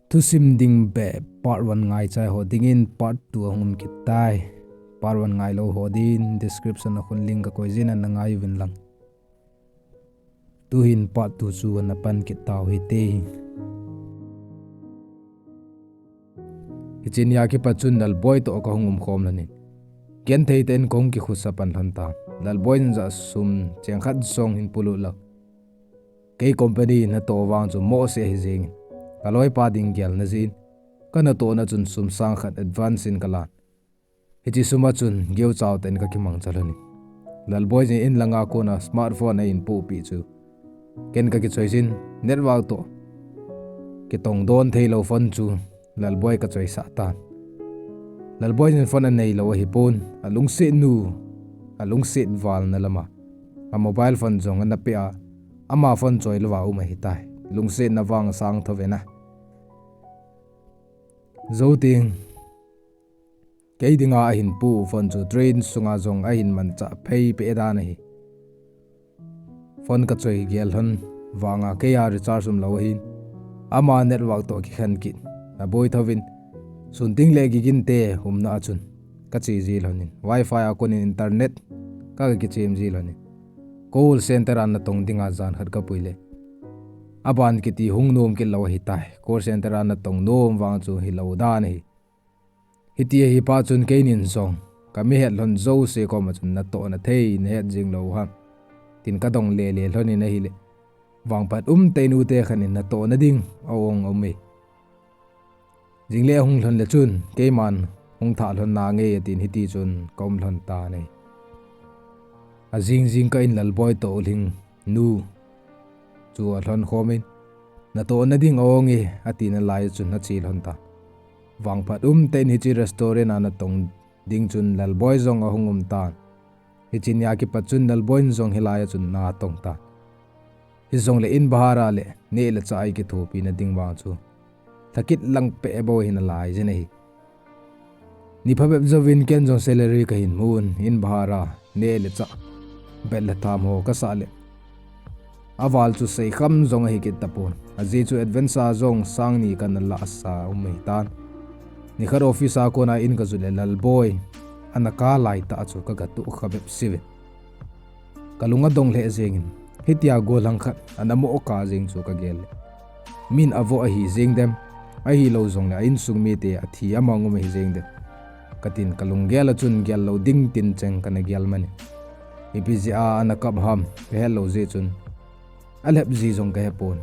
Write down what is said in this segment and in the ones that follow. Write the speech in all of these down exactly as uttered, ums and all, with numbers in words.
Thusim ding bep part one ngaichai ho dingin part two ahung um kit tai. Part one ngailou ho din description a khun link kakoi jin ana ngai uvin lang. Tuhin part two chu ana pan kit tau hite. Hiche nia kipat chun Lalboi toh kahung um khom lhonin, ken thei tah in kahung kikhusa pan lhon tan. Lalboi in jat sum cheng khat jong hin polut lou. Kei company natoh vang chu mohseh ahi jengin, kaloipa ding gelna jeh in, kanatohna chun sum sang khat advance in kalan. Hiche sum a chun geuchau tah in kakimangcha lhonin, Lalboi in in langa kona smartphone ahin pohpeh chu ken kakichoi jin, network toh kitong don theilou phone chu Lalboi kachoisah tan. Lalboi in phone aneilou ahipon, alungsetnu, alungset valna lama a mobile phone jong ana peh a, ama phone choi louva um ahitai. Lungsetna vang sang thovin a, jou teng kei dinga ahin pu phone chu train sunga jong ahin manchah phei peh dan ahi. Phone kachoi gel lhon vanga keia recharge umlou ahin, ama network toh kikhen kit, aboi thouvin, sun tengle giginte umna a chun kache ji lhonin, wifi a konin internet ka, kakichem ji lhonin, call center a natong dinga jan khat kapui le, aban kiti hung nom kit lou ahitai. Call center a natong nom vang chu hilou dan ahi. Hiti ahi phat chun keinin jong kamihet lhon jouse koma chun, natohna thei nahet jing lou ham, tin kadong lele lhonin ahile, vangphat umtah in ute khat in natohna ding aong aume. Jingle ahung lhon le chun keiman hung thah lhon nange, atin hiti chun kaum lhon tan ahi. Ajing jingkah in Lalboi toh ulhing nu chu alhon khomin, natohna ding aonge, atina lai chun ache lhon tan. Vangphat umtah in hiche restaurant a natong ding chun Lalboi jong ahung um tan. Hiche nia kipat chun Lalboi in jong hilai a chun ana tong tan. Hijongle in bahar a le neh le chah a ikithopina ding vang chu lhakit lang peh bou ahi nalai jin ahi. Ni phabep jouvin ken jong salary kahin mun, in bahar a neh le chah, bet le tham ho kasah le, aval chu seikham jong ahi kit tapon. Ajeh chu advance a jong sang ni kana lahsa um ahitan. Nikhat office a kona in kajot le Lalboi ana kap laitah chu kagatoh kha bep seh ve. Kalung adong lheh jengin, hitia gollhang khat ana moh kap jeng chu kagel le, min avoh ahi jeng dem, ahilou jongle a insung mite athi amang um ahi jeng dem, katin kalunggel a chun gel lou ding tincheng kana gel manin, ipi jeh a ana kap ham kahet lou jeh chun, alhep ji jong kahepon.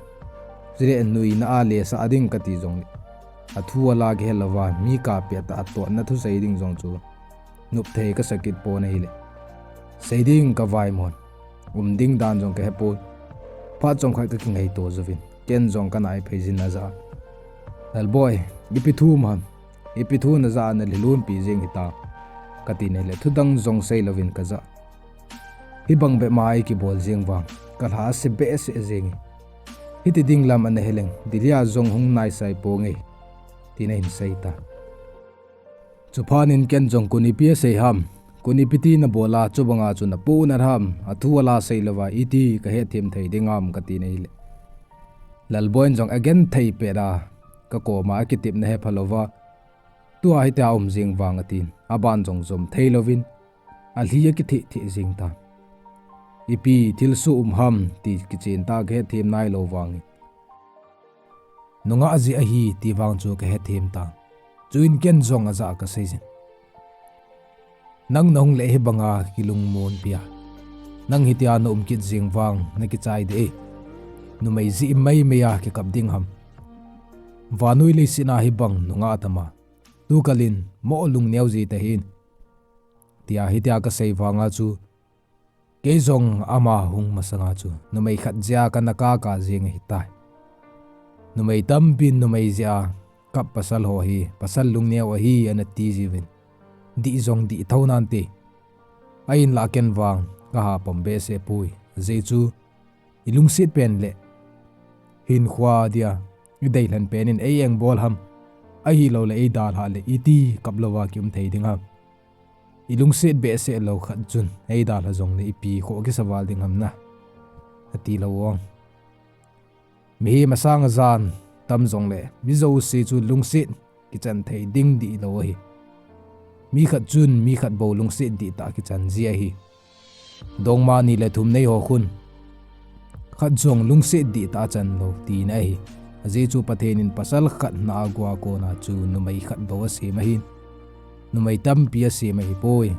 Chule nuina a lesah ding kati jongle, athu ala kihe louva mi kap peh tah a totna thusei ding jong chu nop thei kasa kit pon ahile, sei ding kavaimon, um ding dan jong kahepon. Phat chomkhat kakingaito jouvin, ken jong kanaiphei jin ajah a, Lalboi, ipi thu um ham, ipi thu najah a nalhilunpi jeng hitam, katin ahile thudang jong seilouvin kajah a, hibang bep ma ikibol jeng vang kalha ase behseh jenge, hiti ding lam ana heleng Delhi a jong hung naisai ponge, tin ahin seitan. Chuphat in ken jong kon ipi asei ham, kon ipi ti nabol a chubanga chu napohnat ham, athu ala seilouva iti kahetthem thei ding ham katin ahile, Lalboi in jong agenthei pet a, kakoma akitepna hepha louva, tua hitia um jeng vang atin, aban jong jom theilouvin alhi akitheh theh jeng tan. Ipi thilsoh um ham ti kichentah a kahetthem nailou vangin, nungah jeh ahi ti vang chu kahetthem tan. Chuin ken jong ajah a kaseijin, nang nahung le hibanga kilungmonpi a, nang hitia naum kit jeng vang nakichai deh e. Numei jeh meimei a kikap ding ham, vannoi leiset a hibang nungah atama, tukal in moh lungneo ji tahin, tia hitia kasei vanga chu, kei jong ama hung masanga chu numei khat jeh a kana kap kap jeng ahitai. Numei tampin numei jeh a kap pasal ho hi pasal lungneo ahi ana ti jiuvin, dih jong dih thou nante. Ahinlah ken vang kaha pom behseh poi, ajeh chu ilungset pen le hinkhoa dia ideilhen pen in ei engbol ham, ahiloule eidalhah le iti kap louva kium thei ding ham. Ilungset behseh lou khat chun eidalha jongle ipi khoh kisa val ding ham na, ati lou vang. Mihem asang ajan tam jongle mi jouse chu lungset kichan thei ding dihlou ahi. Mi khat chun mi khat bou lungset dihtah kichan ji ahi. Dongma ni le thum nei ho khun khat jong lungset dihtah achan lou tina ahi. Ajeh chu Pathen in pasal khat na a gua kona chu numei khat bou asem ahin, numei tampi asem ahipoi.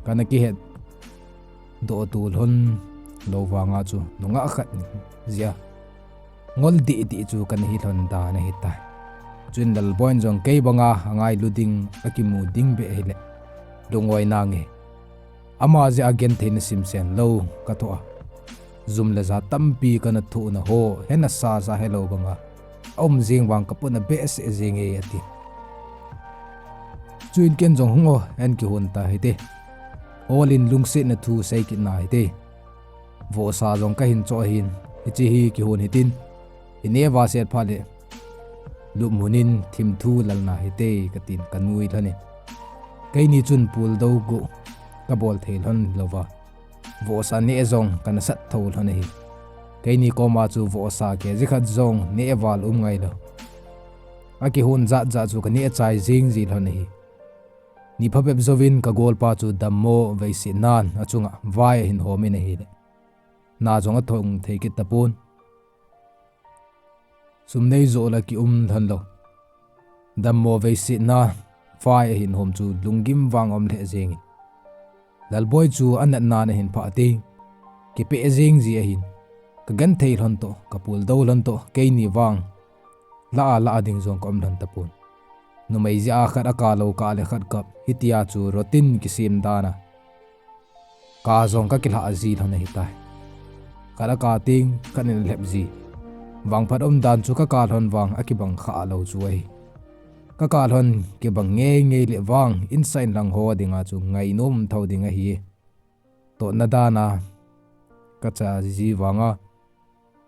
Kana kihetdoh to lhon lou vanga chu nungah khat jeh a ngol dihdih chu kana hi lhon dan ahitai. Chuin Lalboi in jong kei banga angailu ding, akimu ding beh hile lungoi nange. Ama jeh a gentheina simsen lou kathoh a, jum le ja tampi kana thohna ho hena sasa helou banga aum jeng vang kapona behseh jenge, ati. Chuin ken jong, Hung o, an kihon ta hite. Ol in lungsetna thu sei kit na hite. Vohsa jong kahin choh ahin, hiche hi kihon hitin, ineh vaset phat le lupmun in thimthu lalna hite, katin kanui lhonin. Keini chun puldou guh kabol thei lhon louva, vohsa neh jong kana sat tho lhon ahi. Keini koma chu vohsa kg khat jong neh val um ngailou, akihon jatjat chu kaneh chai jeng ji lhon ahi. Ni phabep jouvin kagolpa chu dammo veisetnan achunga vai ahin homin ahile, na jong athong thei kit tapon. Sum nei joh la kium lhon lou, dammo veisetna vai ahin hom chu lunggim vang um lheh jengin, Lalboi chu anatnan ahin phah teng, kipeh jeng ji ahin. Kagenthei lhon toh, kapuldou lhon toh, keini vang la a la ding jong kaum lhon tapon. Numei jeh a khat akap lou kah le khat kap, hitia chu routine kisem dana ka jong kakilhah ji lhon ahitai. Khat akap teng khat in alhep ji. Vangphat umdan chu kakap lhon vang akibang khah lou chu ahi. Kakap lhon kibang ngeingei le vang insung lang ho dinga chu ngainom tho ding ahi. Totna dana kacha ji vanga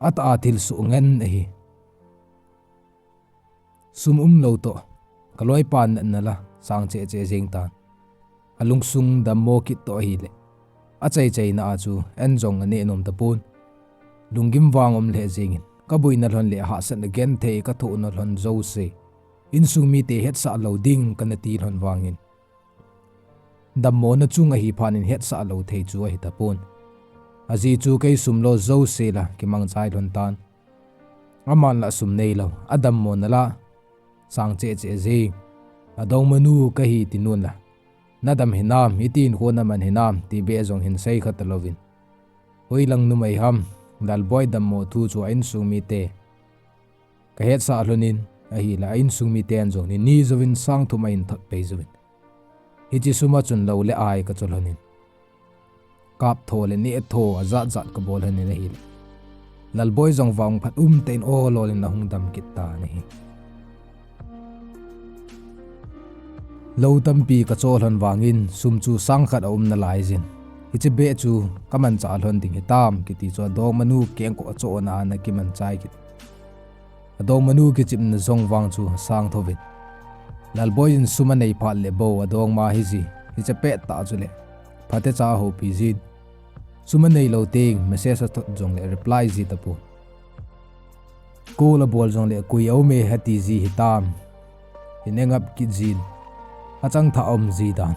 atah a thilsoh ngen ahi. Sum umlou toh, kaloipan natna la sang cheh cheh jeng tan. Alungsung dammo kit toh ahile, achaichaina a chu an jong aneh nom tapon. Lunggim vang um lheh jengin, kabuina lhon le hahsatna genthei kathohna lhon jouse insung mite hetsah lou ding kana ti lhon vangin, dammona chung ahi phat in hetsah lou thei chu ahi tapon. Ajeh chu kei sum lo jouse la kimangchai lhon tan. Aman la sum neilou, adammona la sang cheh cheh jeng. Adongmanu kahi ti nun la, nadam hinam, itin kho naman hinam, ti beh jong hin sei kha talouvin, hoilang numei ham, Lalboi dammo thu chu a insung mite kahetsah lhonin, ahile a insung miten jong nini jouvin sang thum ahin thot pei jouvin, hiche sum a chun lou le ai kacho lhonin, kap tho le neh tho ajat jat kabol lhonin ahile, Lalboi jong vangphat umtah in ol ol in ahung dam kit tan ahi. Lou tampi kacho lhon vangin sum chu sang khat aum nalai jin, hiche beh chu kamanchah lhon ding hitam kiti chu adongmanu kengkoh chohna a ana kimanchai kit. Adongmanu kichepna jong vang chu asang thouvin, Lalboi in sum anei phat le bou adongma hiji, hiche pettah chule phatecha ahoupi jin, sum aneilou teng message athot jongle reply ji tapon. Call abol jongle koi aume ati ji hitam, hin engap kit jin, achangthah um ji dan,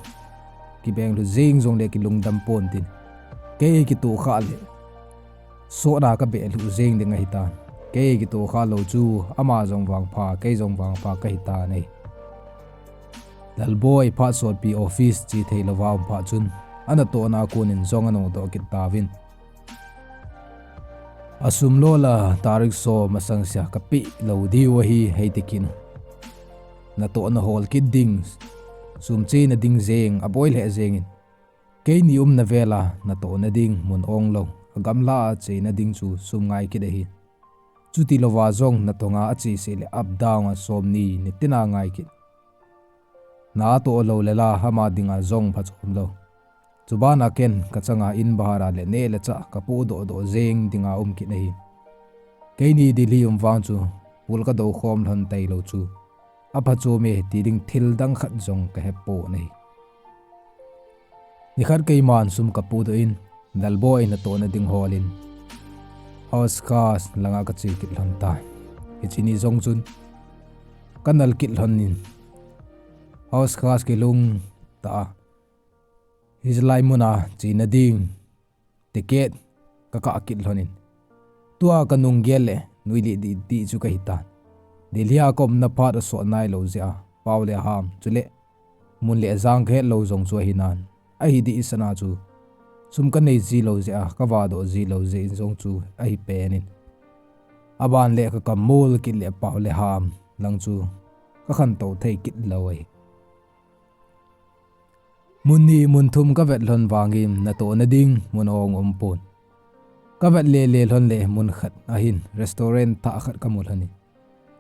kibeng lhu jeng jongle kilungdam pontin, kei kitoh khah le sotna kabeh lhu jeng ding ahitan. Kei kitoh khah lou chu ama jong vangpha, kei jong vangpha kahitan ahi. Lalboi phat sotpi office che theilouva um phat chun, anatohna a konin jong anodoh kit tauvin, asum lo la tarik som masangsia kapeh lou diu ahi, heiti kit un, natohna hol kit ding, sum chena ding jeng aboi lheh jengin, keini umna vela natohna ding mun onglou, agamla a chena ding chu sum ngai kit ahi. Chutilouva jong natonga acheseh le up down a somni nitina ngai kit. Natoh lou le la ama dinga jong phachom lou. Chubana ken kachanga in bahara le neh le chah kapohdoh doh jeng dinga um kit ahi. Keini Delhi um vang chu pul kadou khom lhon tailou chu aphachom e ti ding thil dang khat jong kahepon ahi. Nikhat keiman sum kapodoh in, Lalboi natohna ding holin, Hauz Khas langa kache kit lhon tan. Hiche ni jong chun kanal kit lhonin, Hauz Khas kilung tah a, hilai muna chena ding ticket kakah kit lhonin, tua kanung gel le nuilih dih dih chu kahitan. Delhi a kaumna phat asot nailou jeh a, pao le ham chule mun le jang kahet lou jong chu ahinan, ahi dihsana chu sum kanei ji lou jeh a, kavahdoh ji lou jeh in jong chu ahi penin, aban le kakam mol kit le pao le ham lang chu kakhantou thei kit lou ahi. Mun ni mun thum kavet lhon vangin natohna ding mun ahung umpon, kavet le le lhon le mun khat ahin restaurant thah khat kamu lhonin,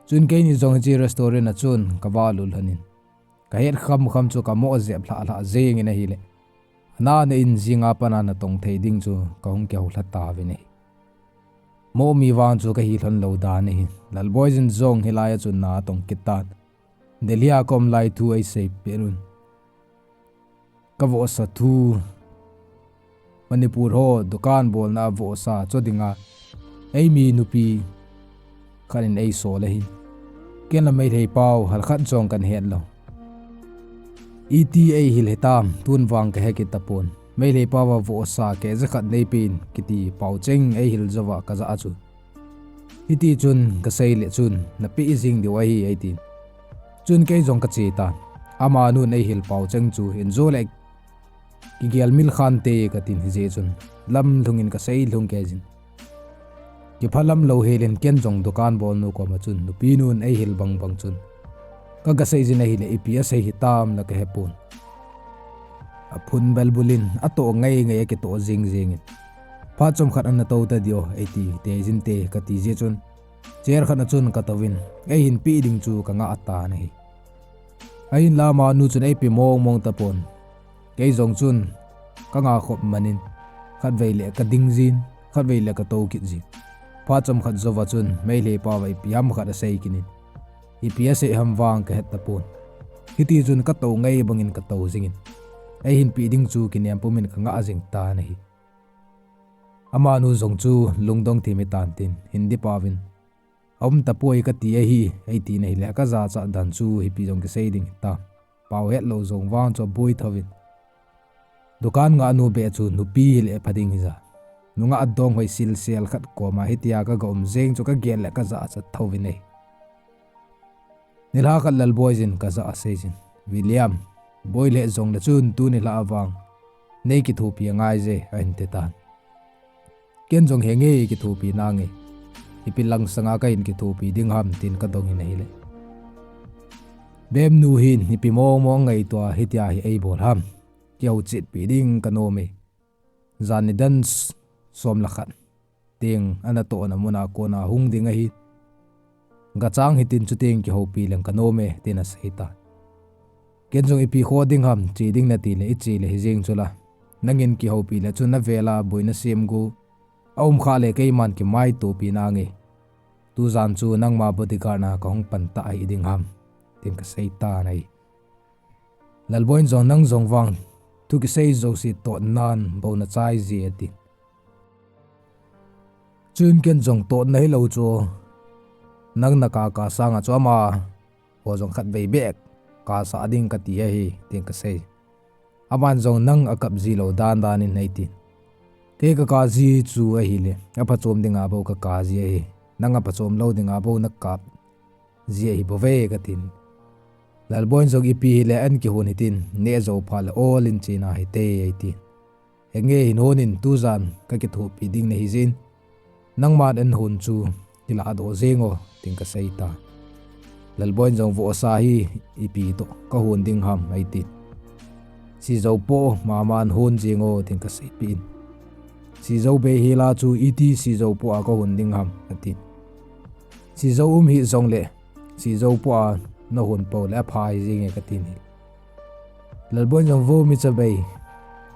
chun keini jong hiche restaurant a chun kavalut lhonin, kahet kham kham chu kamoh jep lhah lhah jengin ahile, ana na in jinga pana natong thei ding chu kahung kihoulha tauvin ahi. Mohmi vang chu kahi lhon lou dan ahi. Lalboi jin jong hilai a chun na atong kit tan, Delhi a kaum lai thu eiseipeh un, kavohsa thu, Manipur ho dukan bolna a vohsa cho dinga eimi nupi khat in eisol ahin, ken la Meitei pao halkhat jong kahet lou. Iti eihil hitam, tun vang kahe kit tapon. Meitei paova vohsa kg khat neipen kiti paocheng eihil jouva kajah a chu, hiti chun kasei le chun, napeh jing diu ahi eitin. Chun kei jong kache tan. Amanun eihil paocheng chu hin jo le kigelmil khante katin, hijeh chun lamlhungin kasei lhung keijin. Kiphalam louhelin ken jong dukan bolnu koma chun nupinun eihil bang bang chun kagasei jin ahile, ipi asei hitam la kahepon. Aphun belbul in atoh ngai ngai akitoh jing jingin, phat chomkhat ana tou tadiu eiti, teijin te kati jeh chun, chair khat a chun katouvin, eihin peh ding chu kangah tan ahi. Ahinla amanu chun eipe mong mong tapon. Kei jong chun kangah khop manin, khatvei le kading jin, khatvei le katou kit jin. Phat chomkhat jouva chun Meitei paova ipi ham khat asei kit in, ipi asei ham vang kahet tapon. Hiti chun katou ngai bangin katou jingin, eihin peh ding chu kinem pumin kangah jing tan ahi. Amanu jong chu lungdong thim hitan tin, Hindi paovin, aum tapoi kati ahi, eitin ahile, kajachat dan chu hipi jong kisei ding hitam. Pao hetlou jong vang chu aboi thouvin, dukan ngahnu beh chu nupi hile pha ding hija, nungah dong hoi silsel khat koma hitia kaga um jeng chu kagel le kajachat thouvin ahi. Nilhah khat Lalboi jin kajah a aseijin, William, boi lheh jongle chun tuni nilhah a vang nei kithopi angaije, ahin titan. Ken jong henge kithopi nange, ipi lang sanga kahin kithopi ding ham tin kadongin ahile, Bemnu hin ipi mong mong ngaito a hitia hi eibol ham, kihouchetpi ding kanom e. Jan nidan som le khat teng anatohna muna kona hung ding ahi. Gachang hitin chuteng kihoupi leng kanom e, tin aseitan. Ken jong ipi kho ding ham, che ding nati le iche le hijeng chula, nangin kihoupi le chun navela boina sem go aum khah le keiman kimaitopi nange. Tujan chu nangma bodyguard na kahung pan tah hiding ham, tin kaseitan ahi. Lalboi'n jong, nang jong vang thu kisei jouse totnan bou nachai je, atin. Chuin ken jong totna hilou chu, nang nakaka sanga chu amaho jong khatvei beh kasah ding kati ahi, tin kasei. Aman jong nang akap ji lou dandan in eitin. Kei kaka ji chu ahile, aphachom dinga bou kaka ji ahi. Nang aphachom lou dinga bou nakap ji ahi bouve, katin. Lalboi'n jong ipi hile an kihon hitin, neh jou phat le ol in chena hite, eitin. Henge hin hon in, tujan kakithopi ding nahi jeh in, nangman an hon chu kiladoh jeng o, tin kaseitan. Lalboi'n jong vohsa hi ipi toh kahon ding ham, eitin. Sijou poh maman hon jeng o, tin kaseipeh in. Sijou bei hela chu iti sijou poh a kahon ding ham, atin. Sijou um hih jongle, sijou poh a nahon pou le apha hijenge, katin hi. Lalboi'n jong vo, michavei,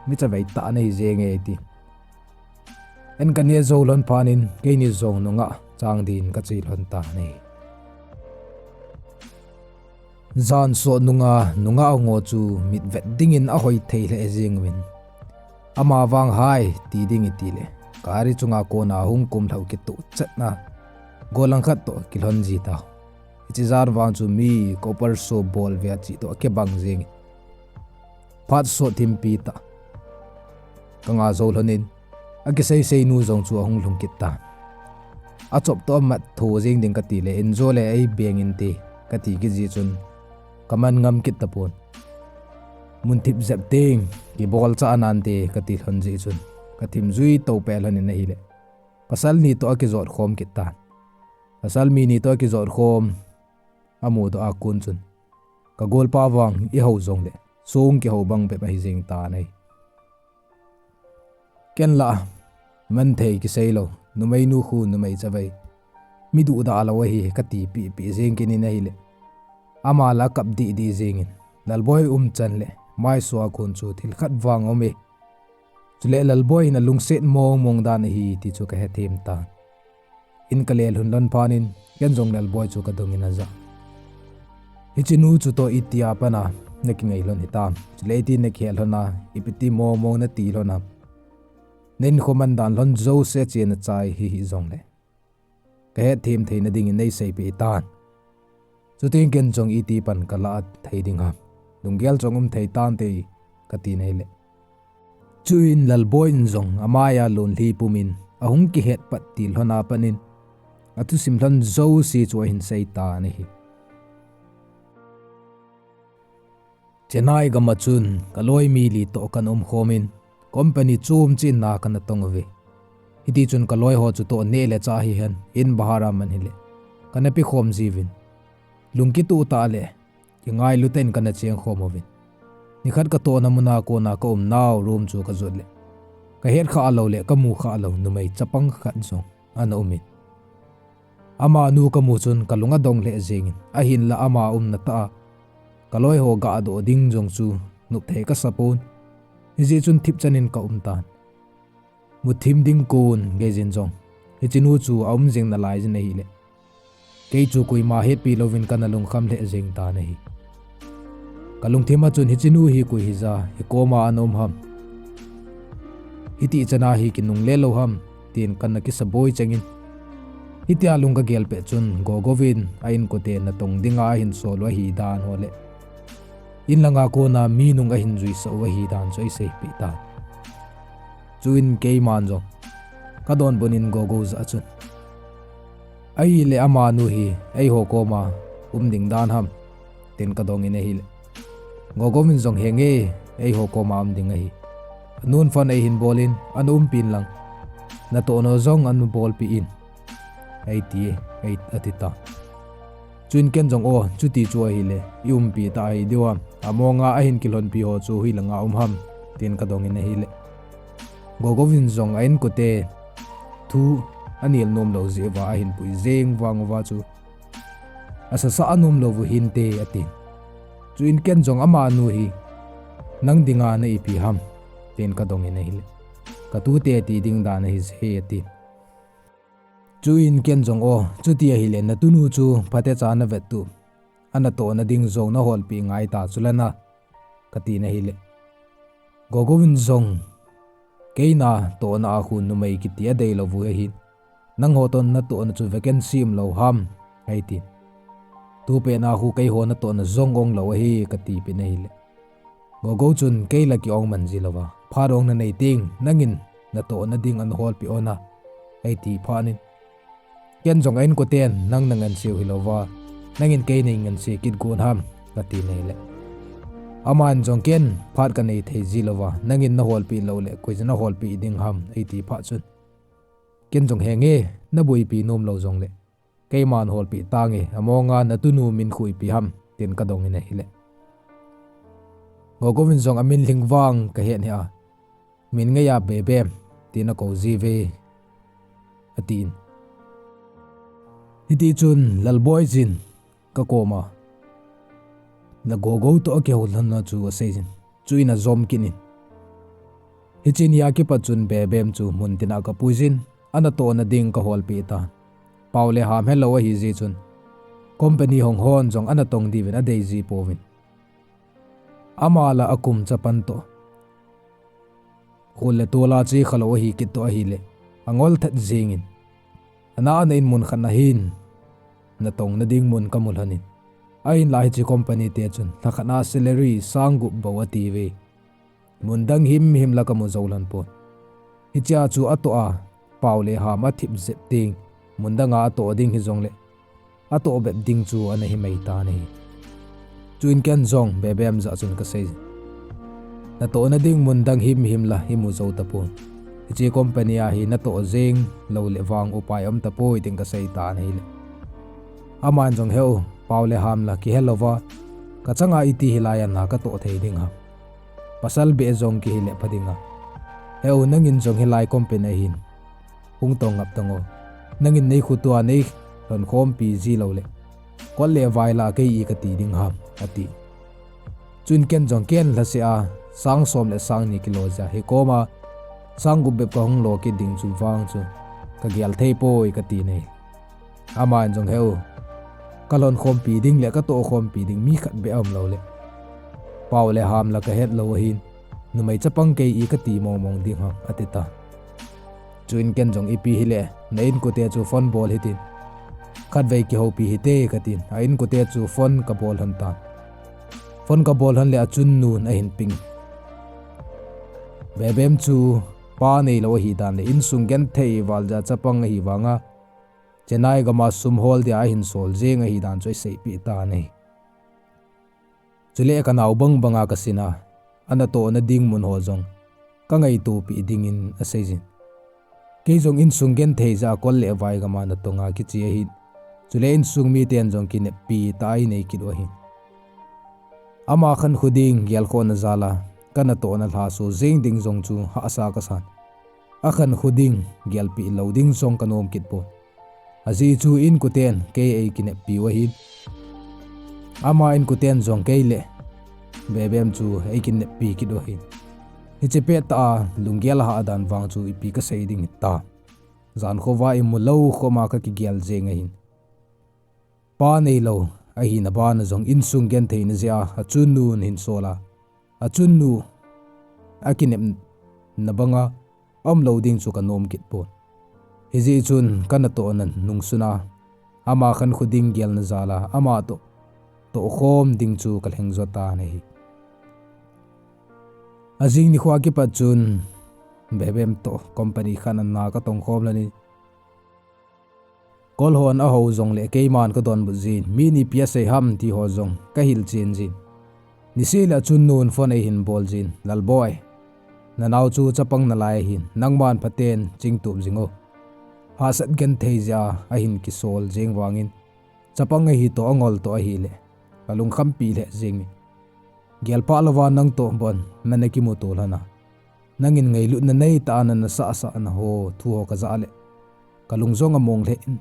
michavei tah nahi jenge, eitin. An kaneh jou lhon phat in keini jong nungah chang din kache lhon tan ahi. Jan sot nunga, nungah ho chu mitvet dingin ahoi thei lheh jeng uvin, Ama vang hai ti ding iti le, gari chunga kona hung kum lhau kituh chetna, golang khat toh kilhon ji ta. Hiche jan vang chu mi copper saw bol ve a chi toh akibang jing. Phat sot thimpi ta. Ka nga jou lhonin, akisei sei nu jong chu ahung lhung kit ta. Achop toh amat tho jing ding kati le, in jo le ei beng inte, kati kit ji chun, ka man ngam kit tapon. Mun thip jep teng, kibol cha anante, kati lhon ji chun, ka thim jui to pe lhonin ahile. Pasal ni toh akijot khom kit tan. Pasal mi ni toh akijot khom, amu toh akun chun, ka golpa vang i hou jong le, song kihou bang bep ahi jing tan ahi. Ken la, man thei kisei lou, numei nu khu numei chavei. Mi duhdah lou ahi, kati pipi jing kit in ahile. Ama la kap didi jingin, Lalboi um chan le, mai sua kun chu thil khat vang um e. Chule Lalboi in alungset mong mong dan ahi ti chu ka hethem tan. In ka lel lhun lhon phat in, ken jong Lalboi chu ka dongin aja. Hiche nu chu toh itia pat a, na kingai lhon hitam. Chule iti na kihe lhon a, ipi ti mong mong nati lhon am. Na in kho man dan lhon jouse chena chai hi hi jong le. Ka hethem theina dingin nei seipeh tan. Chuteng ken jong iti pan ka la thei ding ham. Lunggel jong um thei tante kati nai le. Chuin Lalboi in jong amai a lon lhi pumin ahung kihet pat til lhon a pat in athusim lhon jouse chu ahin sei tan ahi. Chennai gam a chun ka loi mi li toh kan um khom in, company chom chin na kana tong uve. Hiti chun ka loi ho chu toh neh le chah hihen, in bahar a man hile, kana pe khom jiuvin. Lung kituh tah le, kingailu tah in kana cheng khom uvin. Nikhat ka tohna mun a kona ka umnau room chu ka jot le, ka het kha lou le ka mu kha lou numei chapang khat jong ana um in. Amanu ka mu chun ka lung adong lheh jengin, ahinla ama umna tah a ka loi ho gah doh ding jong chu nop thei ka sa pon. Hijeh chun thip chan in ka um tan. Mu thim ding kon gei jin jong, hiche nu chu a um jing nalai jin ahile, kei chu koima hetpi louvin kana lungkham lheh jeng tan ahi. Ka lungthim a chun hiche nu hi koi hija, i koma ana um ham, hiti chan a hi kinungle lou ham, tin kana kisa boi chengin. Hitia lung ka gel pet chun Gogo vin a inkote natong dinga ahin sol u ahi dan ho le, in langa kona mi nung ahin juisah u ahi dan chu ei seipeh tan. Chuin keiman jong ka donbut in Gogo jah a chun, ahile amanu hi eiho koma um ding dan ham, tin ka dongin ahile, Gogo vin jong, henge, eiho koma um ding ahi. Anun phone eihin bol in, ana umpi in lang, natohna jong ana bolpi in, eiti e, ei, ati tan. Chuin ken jong, o, chuti chu ahile, i umpi ta ahi diu ham, amonga ahin kilhonpi ho chu hoilanga um ham, tin ka dongin ahile, Gogo vin jong a inkote thu anel nom lou jeh uva ahin pui jeng vang uva chu, asasa anom lou u hinte, atin. Chuin ken jong, amanu hi nang dinga na ipi ham, tin ka dongin ahile, ka tute ti ding dan ahi je, atin. Chuin ken jong, o, chuti ahile natunu chu phatecha na vet u, anatohna ding jong na holpi ngai ta chule na, katin ahile, Gogo vin jong, kei natohna a khu numei kiti adei lou u ahin, nangho toh natohna chu vacancy um lou ham, eitin. Tupet na khu keiho natohna jong ong lou ahi, katipeh in ahile, Gogo chun, kei la ki-ong man ji louva, phat ong nanei teng nangin natohna ding ana holpeh un a, eiti phat in, ken jong a inkoten nang nangansei u hilouva, nangin kei nei ngansei kit gon ham, katin ahile, aman jong, ken phat kanei thei ji louva, nangin naholpeh lou le koi jong naholpeh ding ham, eiti phat chun, ken jong, henge, naboipi nom lou jongle, keiman holpeh tange, amonga natunu min khu ipi ham, tin ka dongin ahile, Gogo vin jong, amin lhing vang kahet hih a, min ngeiya Bebem, tin akou jiuve, atin. Hiti chun Lalboi jin ka koma, la Gogo toh akihou lhonna chu aseijin, chuin ajom kit in, hiche nia kipat chun Bebem chu mun tina kapui jin, anatohna ding ka holpeh tan. Pao le ham helou ahijeh chun, company hong hon jong anatong diuvin adei ji pouvin. Ama la akum chapang toh Kol le tol a che khalou ahi kit toh ahileh, angol thet jengin, ana ana in mun khat na hin natong nading mun kamu lhonin. Ahinlah hiche company te chun lhakhat a salary sang gup bou atiuve. Mun dang himhim la kamu jou lhon pon. Hichea chu atoh a, pao le ham athip jep teng, mun dang a atoh ding hijongleh, atoh bep ding chu ana himai tan ahi. Chuin ken jong Bebem jah chun kasei, natoh nading mun dang himhim la imu jou tapon. Hiche company a hi natoh jeng lou leh vang upai um tapoi tin kasei tan ahileh, aman jong, heu, pao le ham la kihe louva, kachanga iti hilai a na katoh thei ding ham? Pasal beh jong kihi leh pha ding a. Heu, nangin jong hilai company a hin hung tong ngap tan o. Nangin nei khutua nei lhonkhompi ji lou leh, kol le vai la kei i kati ding ham, ati. Chuin ken jong ken lhaseh a, sang som le sang ni kilo jeh a hikoma sang gup bep kahung lo kit ding chu vang chu kagel thei poi kati nai. Aman jong, heu, kalhonkhompi ding le katohkhompi ding mi khat beh aum lou leh, pao le ham la kahet lou ahin, numei chapang kei i kati mongmong ding ham, ati tan. Chuin ken jong, ipi hileh na inkote chu phone bol hitin, khatvei kihoupi hite katin, a inkote chu phone kabol lhon tan. Phone kabol lhon leh achun nun ahin ping. Bebem chu pa neilou ahi dan le insung genthei val jeh a chapang ahi vanga, Chennai gam a sum hol dia ahin sol jeng ahi dan chu aseipeh tan ahi. Chuleh kanao bangbang a kasin a, anatoh nading mun ho jong kangaitopeh dingin aseijin. Kei jong insung genthei jeh a kol le vai gam a natong a kiche ahin, chuleh insung miten jong kineppi tah a inei kit u ahin. Ama khankho ding gelkhohna jal a kanatohna lhaso jeng ding jong chu hahsa kasan. Akhankho ding gelpeh lou ding jong kanom kit pon. Ajeh chu inkoten kei eikineppi u ahin, ama inkoten jong kei le Bebem chu eikineppi kit u ahin. Hiche pettah a lunggel hah dan vang chu ipi kasei ding hitam? Jankhovah imu lou khoma kakigel jeng ahin. Pa neilou ahina bana jong insung gentheina jeh a achun nun hin sol a, achun nu akinepna banga aumlou ding chu kanom kit pon. Hijeh chun kanatohna nungsuna ama khankho ding gelna jal a ama toh tohkhom ding chu kalhengjo tan ahi. Ajing nikho a kipat chun Bebem toh company khat a na katongkhom lhonin, kol hon ahou jongleh keiman kadonbut jin, min ipi asei ham ti ho jong kahilchen jin. Niseh le achun nun phone eihin bol jin, Lalboi, nanao chu chapang nalai ahin, nangman phaten chingtup jing o. Hahsat genthei jeh a ahin kisol jeng vangin, chapang ahi toh angol toh ahileh kalungkhampi lheh jengin, gelphah louva nangtoh bon nana kimuto lhon a, nangin ngailutna neitah a nana sahsahna ho thu ho kajah leh kalung jong among lheh in,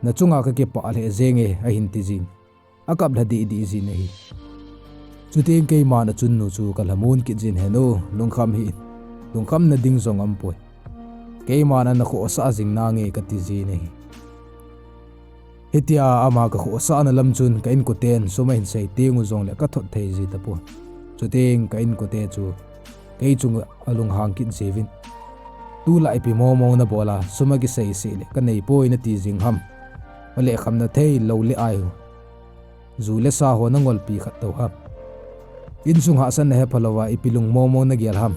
nachunga kakipah lheh jenge ahin tijin, akaplha dihdih jin ahi. Chuteng keiman achunnu chu kalhamon kit jin, Henu, lungkham hih in, lungkhamna ding jong aumpoi, keiman ana khohsah jing nange kati jin ahi. Hitia ama kakhohsahna lam chun ka inkoten sum ahin sei teng u jongle kathot thei ji tapon. Chuteng ka inkote chu kei chunga alunghang kit jiuvin, tulai ipi mongmong nabol a sum akisei seh le kaneipoi nati jing ham? Ole khamna thei lou le ai ho, ju le sa ho nangolpi khat tou ham? Insung hahsatna hepha louva ipi lung mongmong nagel ham?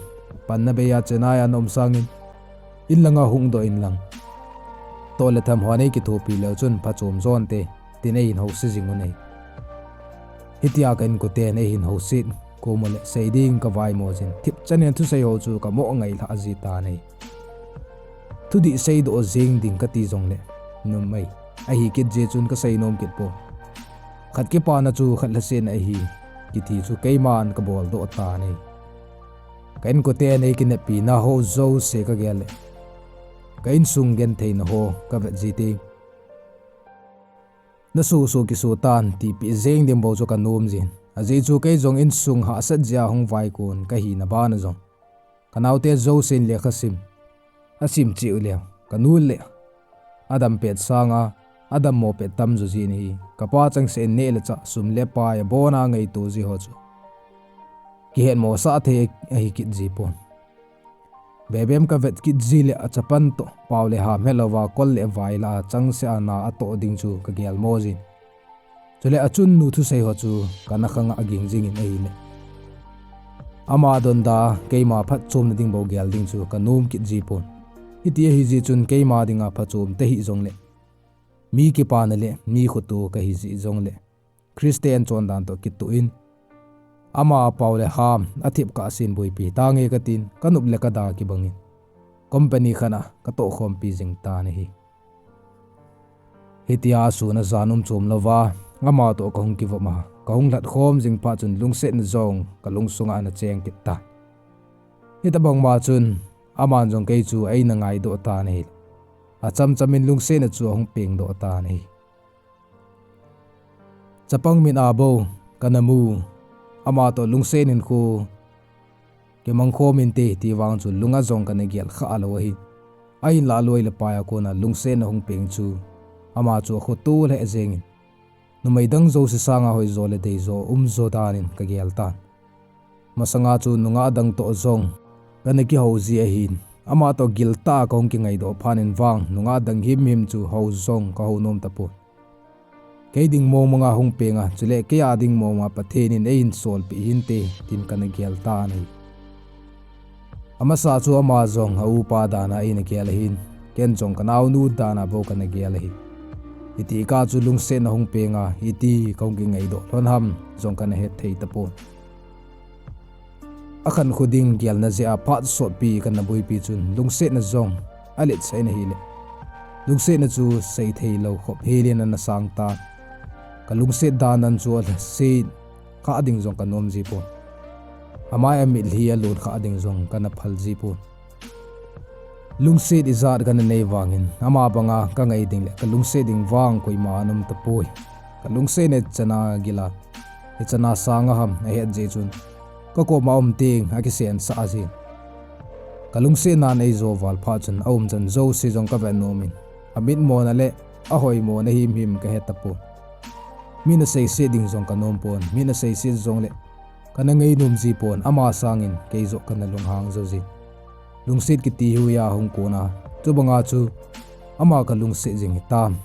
Panna bei a Chennai a naum sangin in langa hungdoh inlang, toh le tham hon eikithopi leu chun phachom jonte, tin eihin house jing un ahi. Hitia ka inkoten eihin houset kom ule sei ding kavaimo jin, thipchan in thusei ho chu kamoh ngailhah ji tan ahi. Thudih seidoh jeng ding kati jongle numei ahi kit jeh chun kasei nom kit pon. Khat kipana chu khat lhasetna ahi kiti chu keiman kaboldoh tan ahi. Ka inkoten eikineppina ho jouse kagel le ka insung gentheina ho kavet ji teng, nasoh soh kisoh tan tipeh jeng ding bou chu kanom jin. Ajeh chu kei jong insung hahsat jeh a hung vaikon kahina bana jong, kanaote jousen lekha sim asim cheh uleh, kanu le adam pet sanga adammo pet tamjo jin ahi. Kapa changseh in neh le chah, sum le pai abona ngaito ji ho chu kihetmosah thei ahi kit ji pon. Bebem ka vet kit ji le a chapang toh pau le ham helouva kol le vai lah a changse a na a toh ding chu ka gel mo jin. Chule a chunnu thusei ho chu ka na khang a ging jingin ahile, ama donda keima phatchomna ding bou gel ding chu ka nom kit ji pon. Hiti ahi ji chun keima dinga phachom te hi jongle, mi kipana le mi khoto ka hi ji jongle, Christian chondan toh kitoh in, ama pau le ham a thip ka sin boipi tange ka tin, ka nop le ka da kibangin company khat a ka toh khompi jing tan ahi. Hitia sun a jan um chom louva, ama toh ka hung kivop a, ka hung lhat khom jing phat chun lungsetna jong ka lungsunga ana cheng kit tan. Hitabang ma chun, aman jong kei chu eina ngaidoh tan ahi. A chamchamin lungsetna chu ahung pengdoh tan ahi. Chapang mit a bou ka na mu, ama toh lungset in khu kimang khom inte ti vang chu lunga jong ka na gel kha lou ahi. Ahinlah loi le pai a kona lungsetna hung peng chu, ama chu a khoto lheh jengin, numei dang jouse sanga hoijo le deijo umjo danin ka gel tan. Masanga chu nungah dang toh jong ka na kihou ji ahin, ama toh giltah a ka hung kingaidoh phat in vang nungah dang himhim chu hou jong ka hou nom tapon. Kei ding mong mong a hung peng a, chule kei a ding mong mong a Pathen in eihin solpeh hinte, tin ka na gel tan ahi. Amasa chu ama jong a upa dan a eina gel ahin, ken jong ka naonu dan a bou ka na gel ahi. Hiti kah chu lungsetna hung peng a, iti ka hung kingaidoh lhon ham jong ka na het thei tapon. Akhankho ding gelna jeh a phat sotpi ka na boipi chun lungsetna jong aletsah in ahile, lungsetna chu seithei lou khop helin ana sang tan. Ka lungset dan dan chu alhaset kha ding jong ka nom ji pon. Amai a mitlhi a lon kha ding jong ka na phal ji pon. Lungset ijat ka na nei vangin, ama banga ka ngai ding le ka lungset ding vang koima ana um tapoi. Ka lungset na chana gila, hichana sanga ham ahet jeh chun, ka koma um teng a kisensah jin. Ka lungsetna eijo val phat chun a umchan jouse jong ka vet nomin, a mitmona le a hoimona himhim ka he tapon. Min a seiset ding jong ka nom pon, min a seiset jongle ka na ngainom ji pon, ama sangin kei joh ka na lunghang jo jin. Lungset kiti hi uiya hung kona, chubanga chu ama ka lungset jing hitam,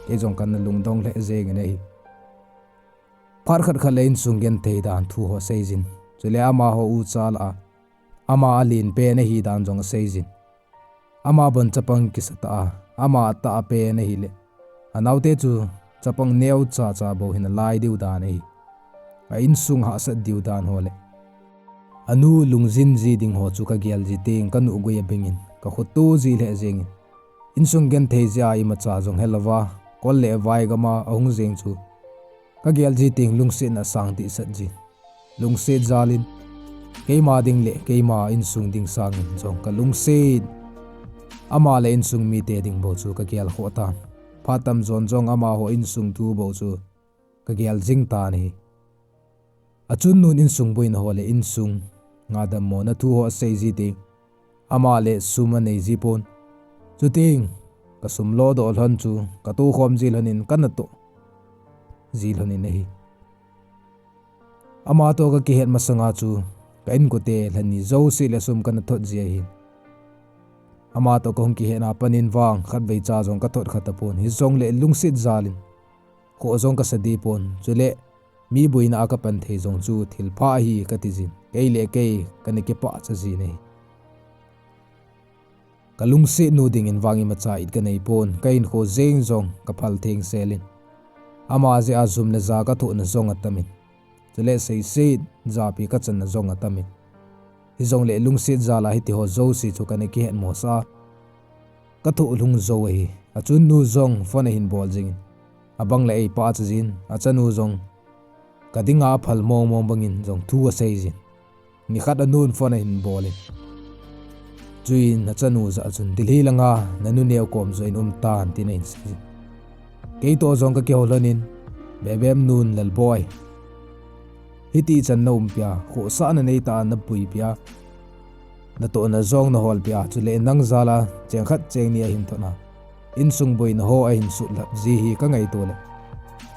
kei jong ka na lungdong lheh jengin ahi. Phat khat khat le insung genthei dan thu ho seijin, chule amaho ucha lah a, ama alen pen ahi dan jong aseijin. Ama bon chapang kisatah a, ama atah pen ahile, anaote chu chapang neocha cha bou hin alai diu dan ahi. A insung hahsat diu dan ho le anu lungjin ji ding ho chu ka gel ji teng ka nuhgui abingin ka khoto ji lheh jengin, insung genthei jeh a imacha jong helouva kol le vai gama ahung jeng chu ka gel ji teng lungsetna asang dehset jin. Lungset jalin, keima ding le keima insung ding sangin jong ka lungset, ama le insung mite ding bou chu ka gel khoh tan. Phat tamjon jong amaho insung thu bou chu ka gel jing tan ahi. Achun nun insung boina ho le insung ngah dammona thu ho asei ji teng, ama le sum anei ji pon. Chuteng ka sum lodoh lhon chu ka tokhom ji lhonin ka natoh ji lhonin ahi. Ama toh ka kihet masanga chu ka inkote lhani jouse le sum ka na thot ji ahin. Ama toh ka hung kihetna panin vang khatvei cha jong ka thot kha tapon, hijongle lungset jalin khoh jong ka sa deh pon, chule mi boina a ka pan thei jong chu thilpha ahi ka ti jin, kei le kei ka na kipah cha jin ahi. Ka lungset nu dingin vang imacha it ka nei pon, ka hinkho jeng jong ka phal thengselin, ama jeh a jum le ja ka thohna jong atamin, chule seiset japi ka channa jong atamin, hijongle lungset jal a hitiho jouse chu ka na kihetmosah a, ka thoh lhung jou ahi. Achun nu jong phone ahin bol jingin, abang le eipah cha jin, achanu jong ka dinga aphal mong mong bangin jong thu asei jin. Nikhat anun phone ahin bolin, chuin achanu jah a chun, Delhi langa nanu neo kom joh in um tan, tin ahin sei jin. Kei toh jong ka kihou lhonin, Bebem nun, Lalboi, hitichan na umpia, khohsahna neitah a na puipia, natohna jong na holpia, chule nang jal a cheng khat cheng ni ahin thotna, insung boina ho ahin sutlhap ji hi ka ngaito le,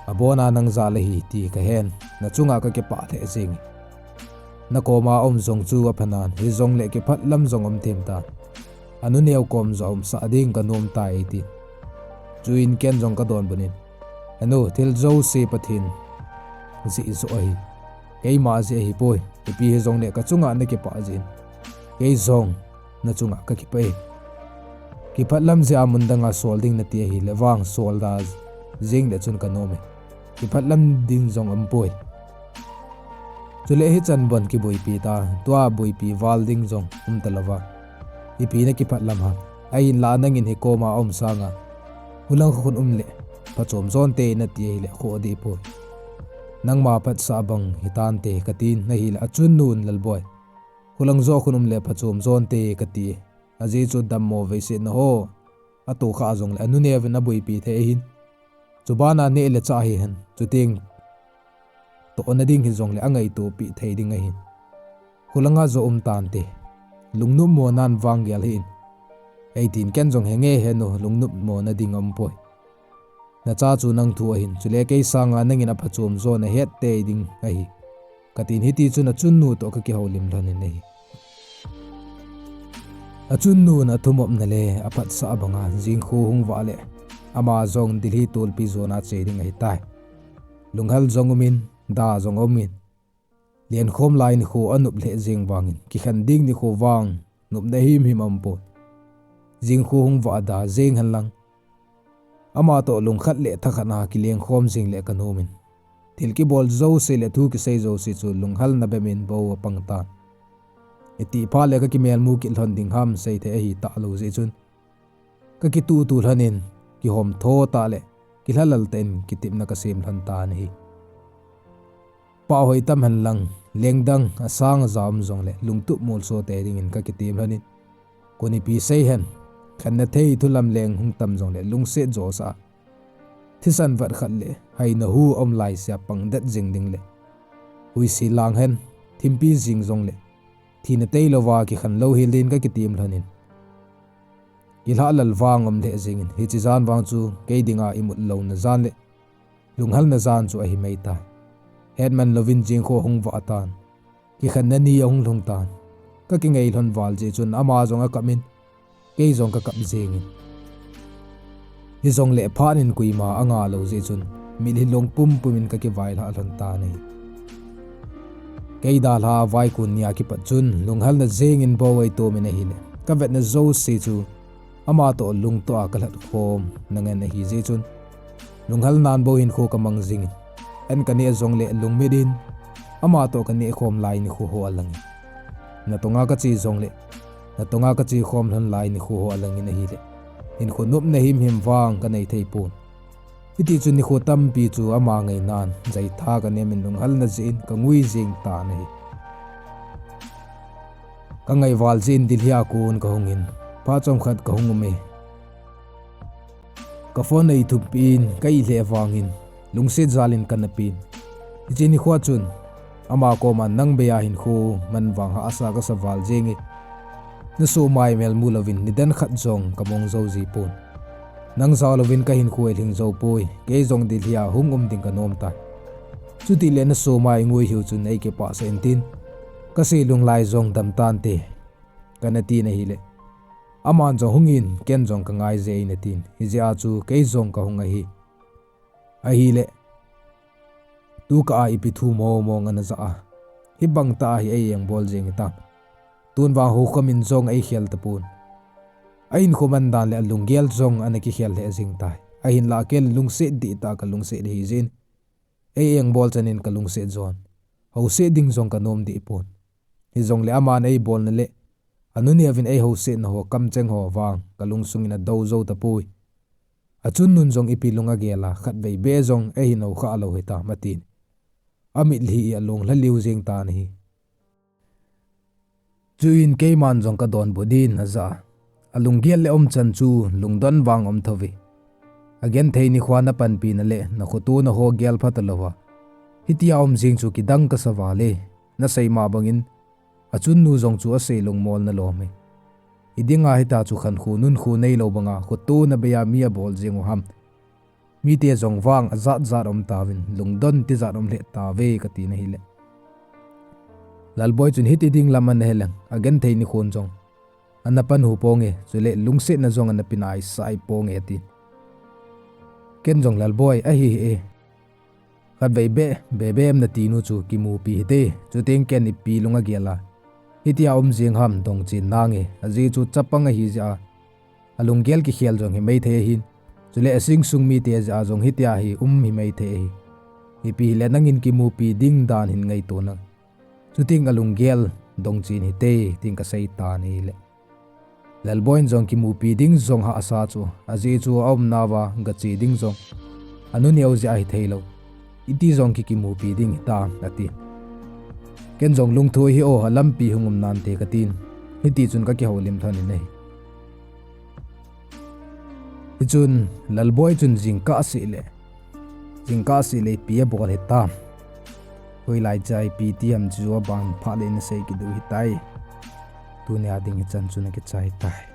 abona nang jal ahi ti ka hen, na chunga ka kipah lheh jenge. Nakoma um jong chu aphanan, hijongle kiphat lam jong um thim tan. Anu neo kom joh umsah ding kanom tai, ati. Chuin ken jong kadonbut in, Henu, thil jouse Pathen jeh joh ahi. Keima jeh ahipoi. Ipi hijongle kachunga nakipah jeh in, kei jong nachunga kakipah e. Kiphat lam jeh a mun danga sol ding nati ahile vang sol da jeng le chun kanom e. Kiphat lam ding jong umpoi. Chule hichan bon kiboipi ta, tua boipi val ding jong umtalouva, ipi nakiphat lam ham? Ahinla nangin hikoma um sanga, hulang khun um le phachom jonte nati ahile khoh dehpoi. Nangma phatsah bang hitante, katin ahile achun nun, Lalboi, hulang joh khun um le phachom jonte kati. Ajeh chu dammo veisetna ho atohkhah jongle anu neovin aboipi thei ahin. Chubana neh le chah hihen, chuteng tohna ding hijongle angaitopeh thei ding ahin. Hulanga joh umtante, lungnopmo nan vang gel hih in, eitin ken jong, Henge henu, lungnopmo nading aumpoi. Nacha chu nang thu ahin, chule kei sanga nangin aphachom joh nahet tei ding ahi, katin hitichun achunnu toh kakihoulim lhonin ahi. Achunnun athumopna le aphatsah banga jingkho hung vah le ama jong Delhi tolpi jona che ding ahitai. Lunghel jong umin, da jong aumin, lenkhom lai nikho anop lheh jeng vangin kikhen ding nikho vang nopna himhim aumpon. Jingkho hung vah da jeng henlang, amatoh lungkhat le thakhat a kilengkhom jeng le kanomin, thil kibol jouse le thu kisei jouse chu lunghalna bemin bou apang tan. Itih phat le kakimelmu kit lhon ding ham seithei ahi talou jeh chun, kakituhtuh lhonin, kihomtho tah le kilhalal tah in kitepna kasem lhon tan ahi. Pahhoi tam henlang, lengdang asang aja um jongle lungtup molso tei dingin kakitem lhonin, koi in ipi seihen, khenna thei thulam leng hung tam jongle lungset josa thisan vat khat le haina hu aum laisea pangdet jing ding le, huise lang hen, thimpi jing jongle thina teilouva kikhen louhel din kakitem lhonin, kilhahlal vang aum lheh jengin, hiche jan vang chu kei dinga imut louna jan le lunghalna jan chu ahi maitai. Hetman louvin jingkho hung vah tan, kikhenna ni ahung lhung tan. Kakingai lhon val jeh chun ama jong akapin, kei jong kakap jengin, hijongle phat in koima anga lou jeh chun mitlhi long pumpumin kakivailhah lhon tan ahi. Kei dalha vaikon nia kipat chun lunghalna jengin bou eitomin ahile, kavetna jouse chu amatoh lungtoh a kalhatkhomna ngen ahi jeh chun, lunghalnan bou hinkho kamang jingin, an kaneh jongle lungmit in amatoh kanehkhom lai nikho ho alangin, natonga kache jongle natonga kachekhom lhon lai nikho ho alangin ahile, hinkho nopna himhim vang kanei theipon. Hitichun nikho tampi chu ama ngainan jaitha kanemin lunghalna jeh in kangui jeng tan ahi. Kangai val jeh in Delhi a kon kahungin, phat chomkhat kahung ume. Ka phone eithupin ka-it lheh vangin, lungset jalin kanapen. Hiche nikhoa chun ama koma nang beiya hinkho man vang hahsa kasa val jenge. Nasoh mai melmu louvin nidan khat jong kamong jou jipon. Nang jao louvin kahinkho eilhing joupoi, kei jong Delhi a hung um ding kanomtai. Chutile nasoh mai ngui hiu chun eikipahsah intin, kasei lunglai jong damtante, kanatin ahile, aman jong hungin, ken jong kangaije einatin, hijeh a chu kei jong kahung ahi. Ahile, tukah a ipi thu mong mong anajah a, hibang tah a hi ei-engbol jeng hitam? Tun vang houkhomin jong eikhel tapon. Ahinkho man dan le alunggel jong anakikhel lheh jengtai. Ahinlah ken lungset dihtah a kalungset ahijeh in, ei-engbol chanin kalungset jon, houset ding jong kanom dehpon. Hijongle aman eibolna le anuneuvin eihousetna ho kamcheng ho vang kalungsungin adou jou tapoi. Achunnun jong ipi lung agel a, khatvei beh jong eihin houkhah lou hitam atin, amitlhi hi alonglha liu jengtan ahi. Chuin keiman jong kadonbut din ajah a, alunggel le umchan chu lungdon vang um thouve. Agenthei nikhoa napanpina le nakhotona ho gelpha talouva hitia um jeng chu kidang kasa vale. Nasei ma bangin, achunnu jong chu asei lungmolna lom e. Idinga hitia chu khankho nunkho neilou banga khotona beiya mi abol jeng u ham? Mite jong vang ajat jat aum tauvin, lungdon tijat um lheh tauve katin ahile, Lalboi chun hiti ding lam ana he leng, agenthei nikhon jong ana pan hu ponge, chule lungsetna jong ana pe naisai ponge, ati. Ken jong, Lalboi, ahi e. Khatvei beh, Bebe em nati nu chu kimupi hite, chuteng ken ipi lung agel a hitia um jing ham dong chen nange, ajeh chu chapang ahi jeh a, alunggel kikhel jong hi maithei ahin, chule asing sung mite jeh a jong hitia hi um hi maithei ahi. Ipi hile nangin kimupi ding dan hin ngaito nang. Chuteng alunggel dong chen hite, tin kasei tan ahile. Lalboi in jong kimupi ding jong hahsa chu, ajeh chu aumnauva gache ding jong anu neo jeh ahi theilou. Iti jong ki kimupi ding hitam, ati. Ken jong lungthoi hih o, alampi hung um nante katin. Hitichun kakihoulim lhon in ahi. Hichun Lalboi chun jingkah seh le, jingkah seh le ipi abol hitam. Hoilai chai ipi ti ham chu aban phat le nasei kit diu hitai. Tunia ding hichan chu nakichai tai.